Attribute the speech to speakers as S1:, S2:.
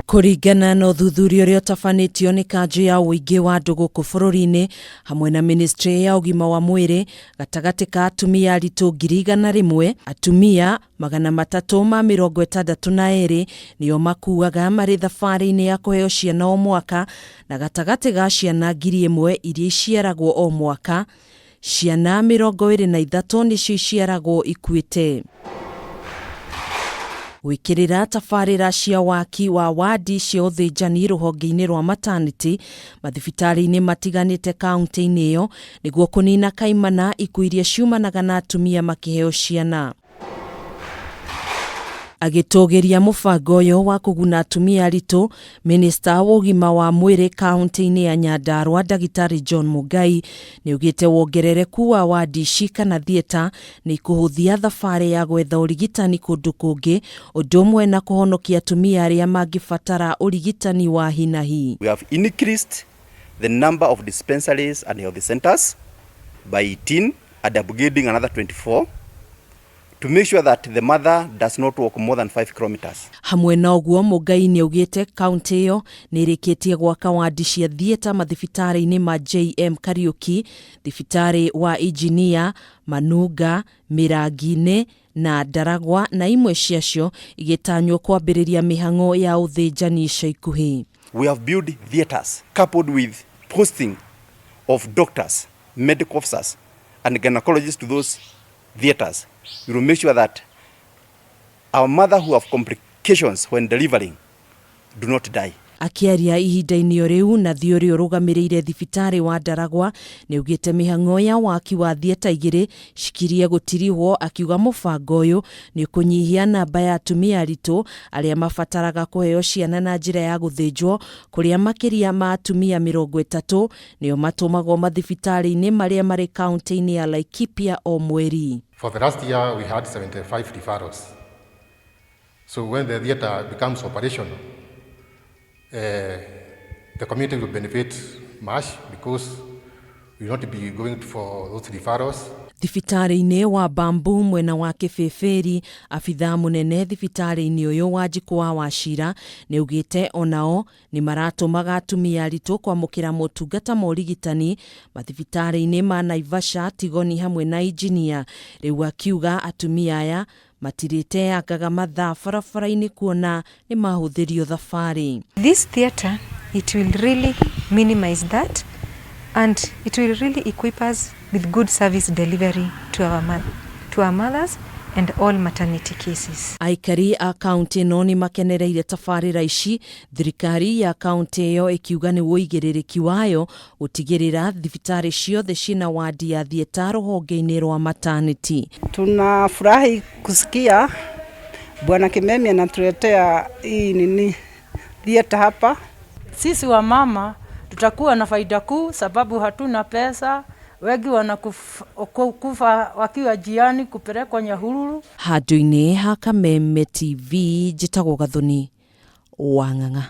S1: Kũringana na ũthuthuria ũrĩa ũtabanĩtio nĩ kanjũ ya ũingĩ wa andũ gũkũ bũrũri-inĩ hamwe na ministry ya ũgima wa mwĩrĩ, gatagatĩ ka atumia aritũ 100,000, atumia 362 nĩo makuaga marĩ thabarĩ-inĩ ya kũheo ciana o mwaka, na gatagatĩ ga ciana 1,000 iria iciaragwo o mwaka, ciana 23 nĩcio iciaragwo ikuĩte. Gwĩkĩrĩra tabarĩra cia waki wa wadi cia ũthĩnjani rũhonge-inĩ rwa maternity mathibitarĩ-inĩ matiganĩte kaunti-inĩ ĩyo nĩguo kũnina kaimana ikuũ iria ciumanaga na atumia makĩheo ciana. Agĩtũgĩria mũbango ũyũ wa kũguna atumia aritũ, Minista wa ũgima wa mwĩrĩ kaunti-inĩ ya Nyandarua Ndagĩtarĩ John Mũngai nĩaugĩte wongerereku wa wadi ici kana theatre nĩ ikũhũthia thabarĩ ya gwetha ũrigitani kũndũ kũngĩ ũndũ ũmwe na kũhonokia atumia arĩa mangĩbatara ũrigitani wa hi na hi.
S2: We have increased the number of dispensaries and health centers by 18 and upgrading another 24 to make sure that the mother does not walk more than 5 kilometers.
S1: Hamwe na ũguo, Mũngai nĩaugĩte kaunti ĩyo nĩĩrĩkĩtie gwaka wandi cia theatre mathibitarĩ-inĩ ma JM Kariuki, thibitarĩ wa Injinia, Manunga, Mĩrangi-inĩ na Ndaragwa na imwe ciacio igĩtanywo kwambĩrĩria mĩhang'o ya ũthĩnjani ica ikuhĩ.
S2: We have built theatres coupled with posting of doctors, medical officers and gynecologists to those theatres. We will make sure that our mother who have complications when delivering do not die.
S1: Akĩaria ihinda-inĩ o rĩu, Nathi ũrĩa ũrũgamĩrĩire thibitarĩ wa Ndaragwa nĩaugĩte mĩhang'o ya waki wa theatre igĩrĩ cikirie gũtirihwo, akiuga mũbango ũyũ nĩ ũkũnyihia namba ya atumia aritũ arĩa mabataraga kũheo ciana na njĩra ya gũthĩnjwo, kũrĩa makĩria ma atumia 30 nĩo matũmagwo mathibitarĩ-inĩ marĩa marĩ kaunti-inĩ ya Laikipia o mweri.
S3: For the last year, we had 75 referrals. So when the theatre becomes operational, the community will benefit much because we will not be going for those referrals.
S1: Thibitarĩ-inĩ wa Bambu mwena wa Kĩbĩbĩri, abithaa mũnene thibitarĩ-inĩ ũyũ Wanjikũ wa Wachira nĩaugĩte onao nĩ maratũmaga atumia aritũ kwamũkĩra motungata ma ũrigitani mathibitarĩ-inĩ ma Naivasha, Tigoni hamwe na Injinia. Rĩu akiuga atumia aya matirĩteangaga mathaa barabara-inĩ kuona nĩ mahũthĩrio thabarĩ.
S4: This theatre, it will really minimize that and it will really equip us with good service delivery to our mothers and all maternity cases.
S1: Aikari a kaunti ĩno nĩ makenereire tabarĩra ici, thirikari ya kaunti ĩyo ĩkiuga nĩ ũigĩrĩrĩki wayo gũtigĩrĩra thibitarĩ ciothe ciĩna wadi ya theatre rũhonge-inĩ rwa maternity.
S5: Tunafurahi kusikia Bwana Kimemi anatuletea hii nini theatre hapa.
S6: Sisi wamama tutakuwa na faida kuu, sababu hatuna pesa. Wengi wanakufa wakiwa njiani kupelekwa Nyahururu.
S1: Handũ-inĩ ha Kameme TV, njĩtagwo Gathoni wa Ng'ang'a.